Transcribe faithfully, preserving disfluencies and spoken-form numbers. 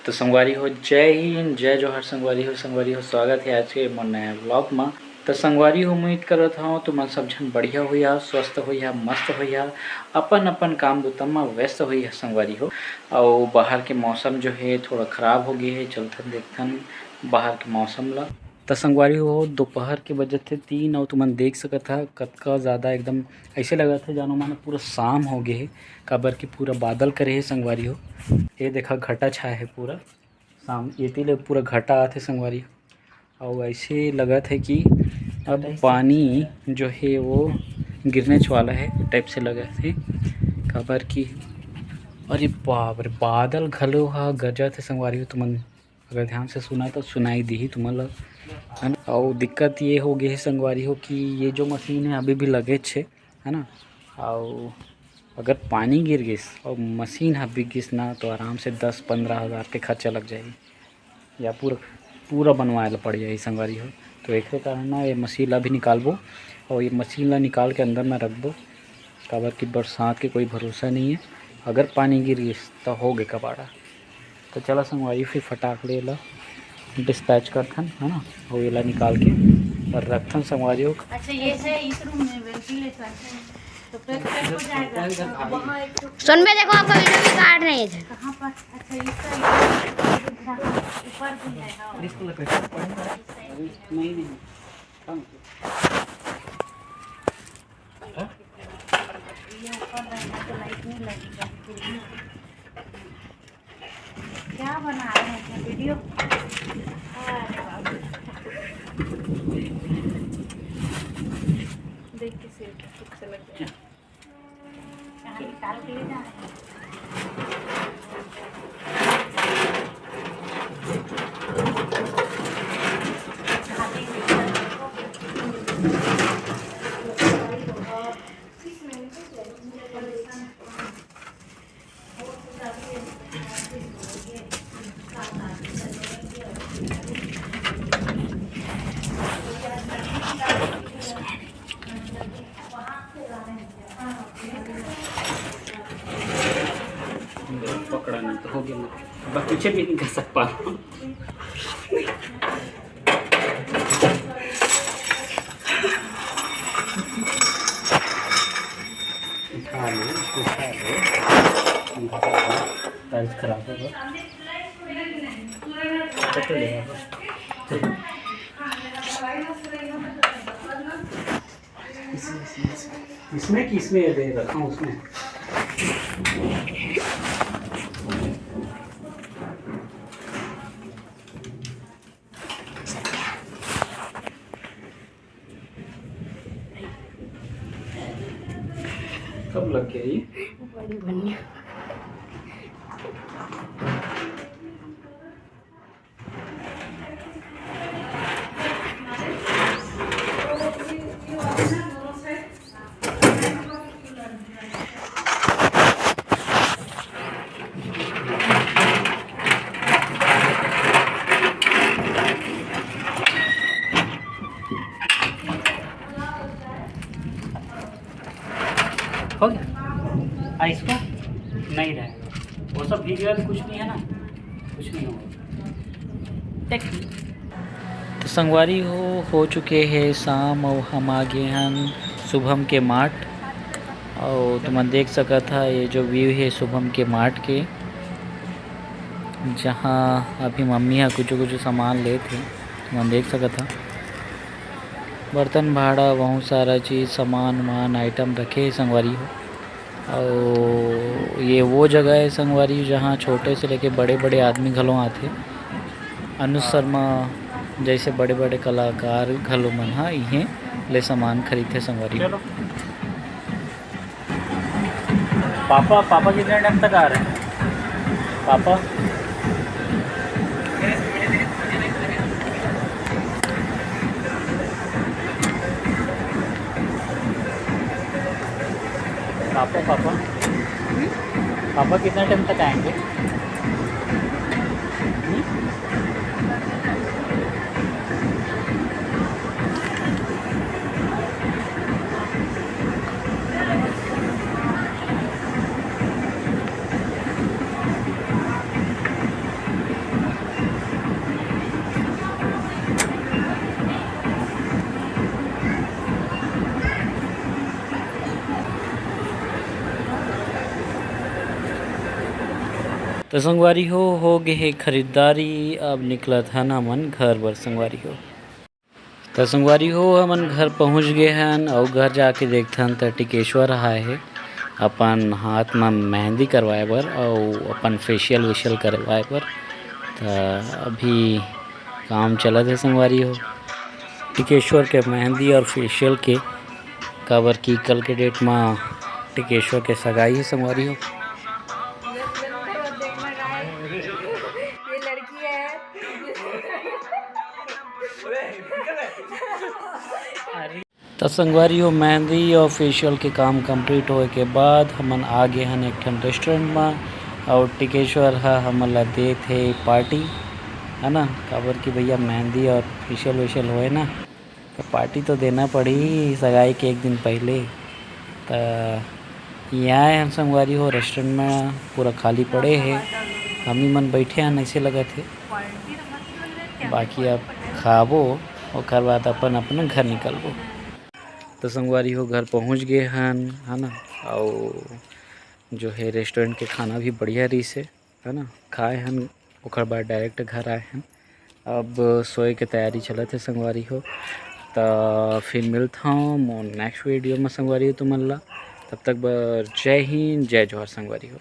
तो संगवारी हो, जय हिंद, जय जोहार संगवारी हो। संगवारी हो, स्वागत हे आज के मोर नया vlog म। तो संगवारी हो, उम्मीद करत हव तुमन सब झन बढ़िया होइहा, स्वस्थ होइहा, मस्त होइहा, अपन अपन काम बुता म व्यस्त होइहा संगवारी हो। अउ बाहर के मौसम जो हे थोड़ा खराब हो गे हे, चलथन देखथन बाहर के मौसम ला। त संगवारी हो, दोपहर के बजत हे तीन, अउ तुमन देख सकत हा कतका ज्यादा एकदम ऐसे लगत हे जानो मानो पूरा शाम हो गे हे, काबर कि पूरा बादल करे हे संगवारी हो। ये देखा घटा छाए हे पूरा शाम, एती ले पूरा घटा आथे संगवारी हो। अउ ऐसे लगत हे कि अब पानी जो हे वो गिरने वाला हे टाइप से लगत हे, काबर कि अरे बाप रे, बादल घलो हा गरजत हे संगवारी हो। तुमन अगर ध्यान से सुना तो सुनाई दिही तुमन ला, है ना। अउ दिक्कत ये हो गे हे संगवारी हो कि ये जो मशीन हे अभी भी लगेच हे, है ना। अउ अगर पानी गिर गिस अउ मशीन ह बिक गिस ना, तो आराम से दस पंद्रह हज़ार के खर्चा लग जाही, या पूरा पूरा बनवाए ला पड़ जाही संगवारी हो। तो एकरे कारण ना ये मशीन ला भी निकालबो, अउ ये मशीन ला निकाल के अंदर में रखबो, काबर कि बरसात के कोई भरोसा नहीं है। अगर पानी गिर गिस तो हो गे कबाड़ा। तो चला संगवारी, फिर फटाक ले ला डिस्पैच करथन, है ना, अउ एला निकाल के और रखथन संगवारी हो। अच्छा, ये है इस रूम में वेंटिलेटर है, तो प्रेस हो जाएगा। वहाँ एक ठो सुन बे, देखो आपका वीडियो भी काट रहे हैं। कहाँ पर? अच्छा, इसका ऊपर भी है, हाँ। इसको लपेट। नहीं, नहीं। ये ऊपर रहेगा तो लाइट नहीं लगेगा। क्या बना रहे हैं वीडियो? अरे बाप रे। देख के सिर पे कुछ से लग गया। कहाँ निकाल के ले जा रहे हैं? पकड़ा नहीं तो हो गया, बस पीछे भी नहीं कर सकता। उठा लो, इसको उठा लो। टाइल्स खराब होगा। इसमें कि इसमें ये दे रखा हूँ उसमें। कब लग गया ये? बड़ी बनी। हो गया। आ, इसको नहीं रहेगा, वो सब भीग गया, कुछ नहीं है ना, कुछ नहीं होगा। तो संगवारी हो, हो चुके हे शाम अउ हम आ गे हन शुभम के मार्ट। अउ तुमन देख सकत हा, ये जो व्यू हे शुभम के मार्ट के, जहाँ अभी मम्मी हा कुछ कुछ सामान लेत हे, तुमन देख सकत हा। बर्तन भाड़ा, बहुत सारा चीज, सामान उमान, आइटम रखे हे संगवारी हो। अउ ये वो जगह हे संगवारी, जहाँ छोटे से लेके बड़े-बड़े आदमी घलो आथे। अनुज शर्मा जैसे बड़े-बड़े कलाकार घलो मन ह इहें ले सामान खरीदथे संगवारी। चलो। पापा, पापा कितने टाइम तक आ रहे हैं? पापा? Papa, papa? पापा कितना टाइम तक आएंगे? हम्म? त संगवारी हो, हो गे हे खरीदारी, अब निकलत हन हमन घर बर संगवारी हो। त संगवारी हो, हमन घर पहुँच गे हन अउ घर जाके देखथन त टिकेश्वर ह आए हे अपन हाथ म मेहंदी करवाए बर अउ अपन फेशियल वेशियल करवाए बर। त अभी काम चलत हे संगवारी हो, टिकेश्वर के मेहंदी और फेशियल के, काबर कि कल के डेट म टिकेश्वर के सगाई हे संगवारी हो। ये लड़की है। त संगवारी हो, मेहंदी और फेशियल के काम कंप्लीट होए के बाद हमन आ गे हन एक ठन रेस्टोरेंट म, और टिकेश्वर ह हमन ला देत हे पार्टी, है ना, काबर कि भैया मेहंदी और फेशियल वेशियल होए ना, तो पार्टी तो देना पड़ी सगाई के एक दिन पहले। त यहाँ हम संगवारी हो रेस्टोरेंट में पूरा खाली पड़े हे, हम ही मन बैठे हन ऐसे लगत हे। बाकी अब खाबो, ओकर बाद अपन अपना घर निकलबो। तो संगवारी हो घर पहुँच गए हन, है ना, और जो है रेस्टोरेंट के खाना भी बढ़िया रहीस हे, है ना, खाए हन, ओकर बाद डायरेक्ट घर आए हन। अब सोए के तैयारी चलत हे संगवारी हो। त फिर मिलत हूँ मोर नेक्स्ट वीडियो में संगवारी हो तुमन ला। तब तक बर जय हिंद, जय जोहार संगवारी हो।